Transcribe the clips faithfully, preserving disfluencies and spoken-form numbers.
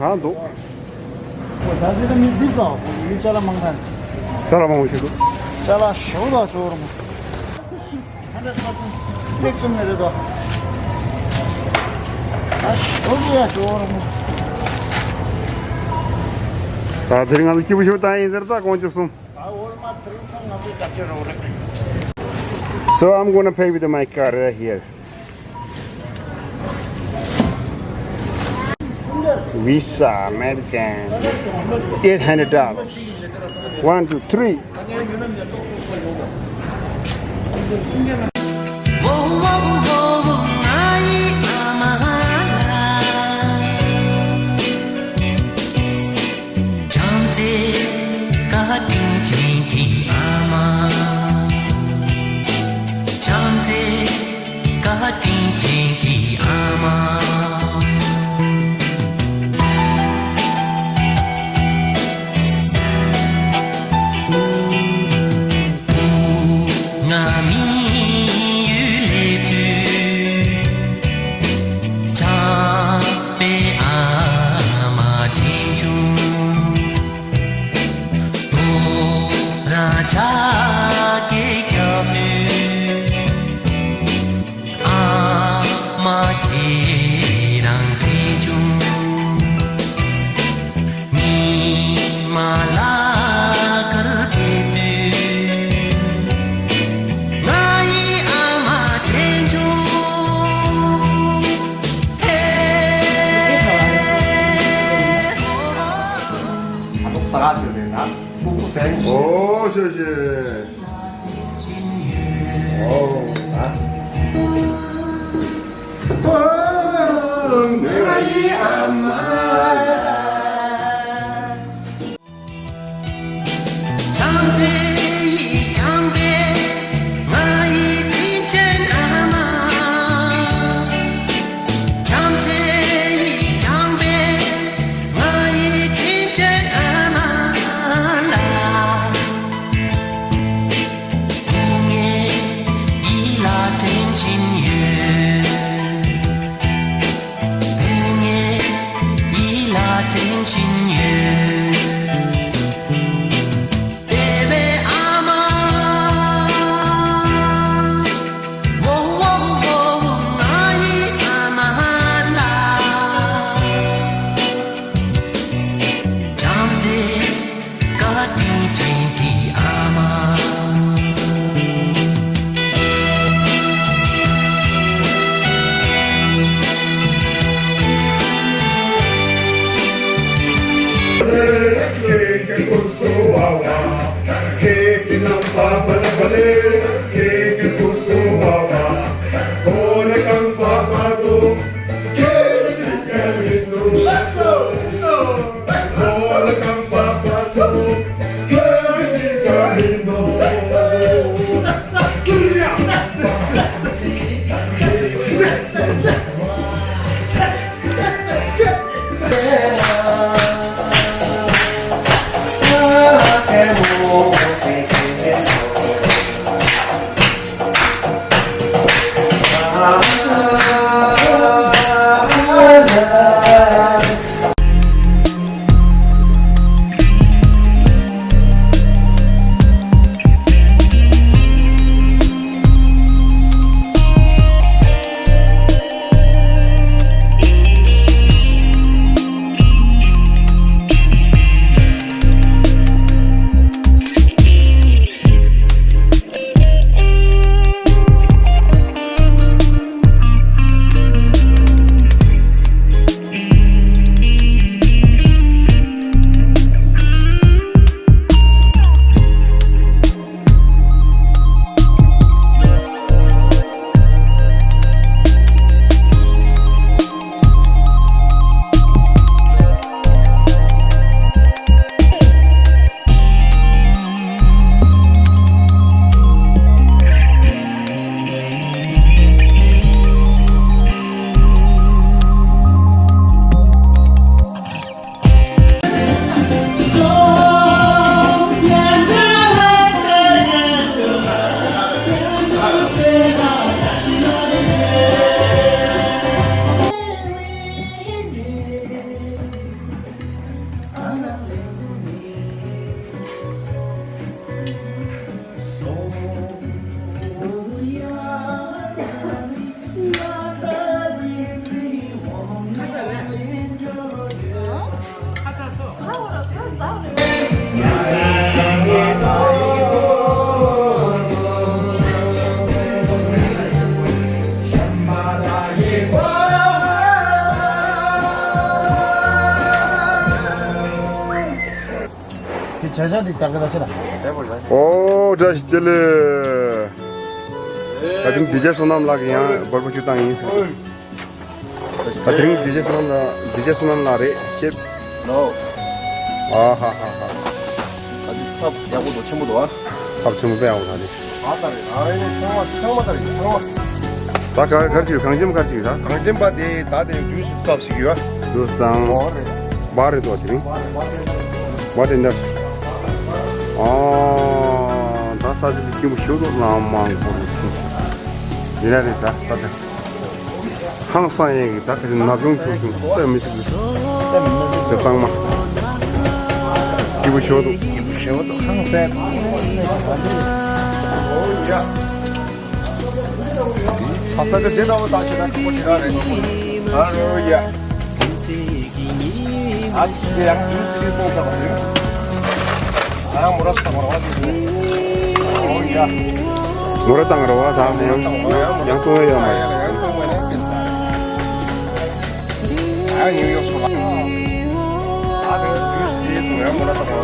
ཨ་འདུག་ད་ལྟ་མི་འདི་ཙམ་མི་ཅ་ལག་མང་ཐལ། ཅ་ལག་མང་པོ་ཞིག་འདུག་ཅ་ལག་ཞེ་པོ་ཅིག་འབྱོར་མོ། ཧན་ཌེཌ་པར་སེན་ཊི་ལེགས་ཙམ་མེད་རེད་དོ། ཨ་ཞོ་ལུ་ཡ་ཞོ་རུང་། ད་དེ་རིང་ང་ཚོ་སྐྱིད་པོ་ཞིག་བཏང་ཡིན་ཟེར། ད་དགོང་ཕྱི་གསུམ། ད་ཝོལ་མར་ཊི་དེ་རིང་ཚང་ང་ཚོའི་རྒྱབ་སྐྱོར་རོགས་རེད། So I'm gonna pay with my card right here. Visa American, eight hundred dollars. One, two, three. བཀའ་དྲིན་ཅན་གྱི་ཨ་མ། བུ་ང་མི་ཡུལ་ལས་བུད། ཆགས་པའི་ཨ་མ་དྲན་བྱུང་། ཐོ་རངས་ཆ་གས་སྐྱབས་དུས། ཨ་མ་ཁྱེད་རང་དྲན་བྱུང་། ཉི་མ་ལ་ཁར་ཕེབས་དུས། ང་ཡི་ཨ་མ་དྲན་བྱུང་། ཨ་ཏོག་ས་ག་ཟེར་རེད་ན། ཨོ། ཨོ་ཤེ་ཤེ། ཨོ། ཨ། ཨོ། ང་ཡི་ཨ་མ། བྱམས་བརྩེ་ཡིས་བསྐྱངས་པའི་ང་ཡི་དྲིན་ཅན་ཨ་མ། བྱམས་བརྩེ་ཡིས་བསྐྱངས་པའི་ང་ཡི་དྲིན་ཅན་ཨ་མ་ལགས། བུ་ངའི་ཡིད་ལ་དྲན་བཞིན་ཡོད། བུ་ངའི་ཡིད་ལ་དྲན་བཞིན་ཡོད། བརྩེ་བའི་ཨ་མ། ཝོ་ཝོ་ཝོ་ཝོ། ང་ཡི་ཨ་མ་ལགས། བྱམས་བརྩེ་བཀའ་དྲིན་ཅན་གྱི་ཨ་མ། ཨོ་བཀྲ་ཤིས་བདེ་ལེགས། ད་ཐེངས་ཌི་ཇེ་བསོད་ནམས་ལགས་ཀྱིས་ཡང་བར་པ་ཆུ་བཏང་ཡིན་ཟེར། ད་ཐེངས་ཌི་ཇེ་བསོད་ནམས་ལགས་ཌི་ཇེ་བསོད་ནམས་ལགས་རེད་ཁྱེད། ཨ་ཧ་ཧ་ཧ། ད་ཐབ་ཡག་པོ་འདུག་ཆེན་པོ་འདུག་ཨ། ཐབ་ཆེན་པོ་དཔེ་ཡག་པོ་འདུག་ཨ། ཨ་ད་རེད་ཨ་ཡིན་ཚང་མ་ཚང་མ་ད་རེད་ཚང་མ། ད་ག་ག་ཅིག་གངས་ཅན་པ་ག་ཅིག་ད། གངས་ཅན་པ་དེ་ད་དེ་ཇུས་སུ་ཚབ་ཞིག་ཡོད། ཇུས་དང་། ཨོ་རེད། བ་རེད་དོ་དེ་རིང་། བ་རེད་བ་རེད། བ་དེ་འདྲ། ཨ་ད་ས་ཆ་དེ་སྐྱིད་པོ་ཞིག་འདུག་ལམ་མང་པོ་རེད། ཡིན་ན་རེད་ད་ས་ཆ། ཧང་སང་ཡིན་གི་ད་ག་ཅིག་ན་གཞོན་ཆུང་ཆུང་ལྟ་མི་ཐུབ་གི། ལྟ་མི་ཐུབ་གི་གཙང་མ། སྐྱིད་པོ་ཞིག་འདུག་སྐྱིད་པོ་ཞིག་འདུག་ཧང་སང་། ཨ་ས་ཆ་དེ་འདྲ་བོ་ད་ཆེ་ན་ཁག་པོ་ཞེ་དྲག་རེད། ཨ་རོ་ཡ། ཨ་ཅེ་ཡང་ཡིན་ཟེར་གི་གཏོང་ས་མ་རེད། ཨ་ཡང་མོ་ར་ས་མ་ར་བ་ཟེར་གི། ཨོ་ཡ། མོ་ར་བཏང་ར་བ་ས་མ་ཡང་ཡང་གཏོང་ཡ་ཡོད་མ་རེད། ཡང་གཏོང་བ་ནས་ཕེབས་ས་རེད། ཨ་ནིའུ་ཡོག་སོང་ལ། ཨ་དེ་ཇུས་དེ་དུང་ཡང་མོ་ན་ད་གོ་བ།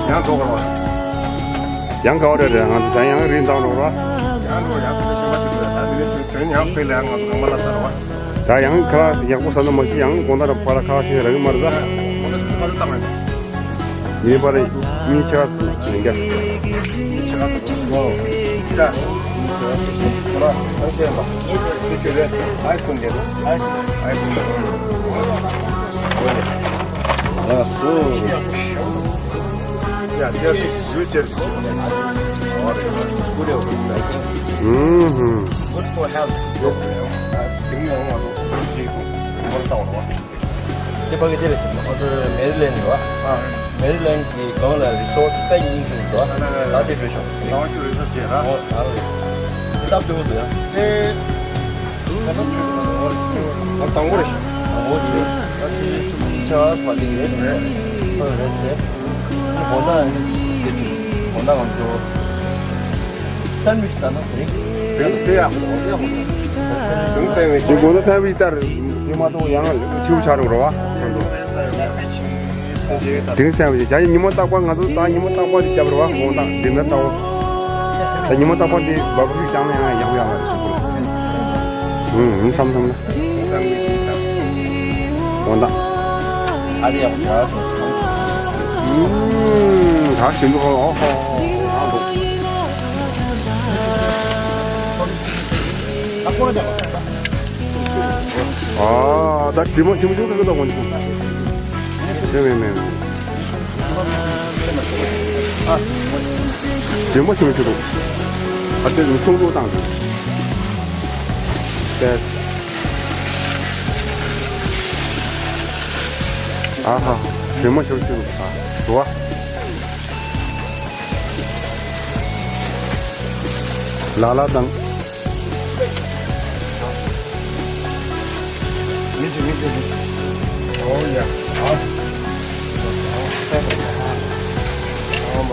ཡང་འགྲོ་གོ་བ། ཡང་ག་བ་རེ་རེ་ང་ཚོ་ད་ཡང་རིན་བཏང་རོགས་ར། ཡང་འགྲོ་ཡང་ས་ཞིང་པ་དེ་ཚོ་ད་དེ་ནས་དོན་ཡང་སྤེལ་ཡང་ང་ཚོ་གང་མ་ལ་ས་ར་བ། ད་ཡང་ཁ་ལག་ཡག་པོ་ཟ་ན་མ་ཤི་ཡང་དགོང་དག་ར་ཕ་ལ་ཁ་ལག་ཤི་ར་གི་མ་རེད་ད། མོ་ན་ཞིག་ཁ་ལག་བཏང་ཡང་། ཡིན་པ་རེད། མི་ཆ་ཚང་ཡིན་རྒྱ། མི་ཆ་ཚང་ལོ། ད། ཁོ་ན་ཨང་ཤེས་མ། ཁྱོད་ཁྱོད་རེད། ཨའི་ཀུན་རེད། ཨའི་ཀུན། ཨའི་ཀུན། ལགས་སོ། ཡ་དེ་ཟུར་ཅེར་ཟུར་ཅེར། ཨོ་རེད། ཀུ་རེ་ཀུ་རེ། ཧུམ་ཧུམ། Good for health. ཡོད་རེད། དེང་ཡང་ང་ཚོ་ཟུར་ཅེར་ཀུན་མོར་བཏང་བ་རེད་བ། དེ་ཕ་གི་དེ་རེད་ཟེར་ན་ང་ཚོ་མེ་རི་ལེན་རེད་བ། ཨ། མེ་རི་ལེན་གྱི་སྒང་ལ་རི་སོར་ཊི་རྩ་གཉིས་ཀྱི་འདུག་ཨ་ན་ན་ན། ད་དེ་འགྲོ་ཤོག་ལའོན་ཇི་རི་སོར་ཊི་རེད་ར། ཨོ་ད་རེད། དེ་སྟབས་བདེ་པོ་འདུག་ཡ། དེ་ད་ལྟ་འགྲོ་ཤོག་ང་དང་པོ་རེད་ཤག་དང་པོ་རེད། ད་དེ་སུམ་ཅུ་ཆ་ཕ་གི་རེད་རེད། ཨོ་རེད་ཟེར། དགོང་དག་དེ་དགོང་དག་ང་ཚོ་སན་ཝིཆ་ལྟ་ན་དེ་རིང་། དེ་ཡག་པོ་འདུག་ཡག་པོ་འདུག་དེང་སན་ཝིཆ། དེ་དགོང་དག་སན་ཝིཆ་ལྟར་ཉི་མ་གཏོང་ཡང་ཆིའུ་ཆ་རུང་རོ་བ། དེང་སན་ཝིཆ་བྱ་ཡི་ཉི་མ་རྟག་པར་ང་ཚོ་ད་ཉི་མ་རྟག་པར་དེ་རྒྱབ་རོ་བ་དགོང་དག་དེ་འདྲ་ལྟ་བ། ད་ཉི་མ་རྟག་པར་དེ་བབ་རུས་བསྐྱངས་ན་ཡང་ཡག་པོ་ཡག་མ་རེད་ཟེར་གི་རེད། ཧུང་ཧུང་བསམ་བསམ་ན། དགོང་དག་ཨ་དེ་ཡག་པོ་ཡག་སོང་། ཧུང་ད་ཞིམ་པོ་ཧོ་ཧོ་ཧོ་ཧོ། ཨ་ད་དྲི་མ་ཞིམ་པོ་ཞིམ་པོ་ཁ་ཁ་ད་གོན་ཆུ། མེ་མེ་མེ། ཨ། དྲི་མ་ཞིམ་པོ་ཞིམ་པོ་འདུག་ཨ་དེ་ནི་ཚོང་ལུགས་དང་། ཏེ། ཨ་ཧ། དྲི་མ་ཞིམ་པོ་ཞིམ་པོ་འདུག་ཨ། འདུག་ཨ། ལ་ལ་དང་། མི་ཅི་མི་ཅི་མི་ཅི། ཨོ་ཡ། ཨ། ཨ། ཨ་མ་མ།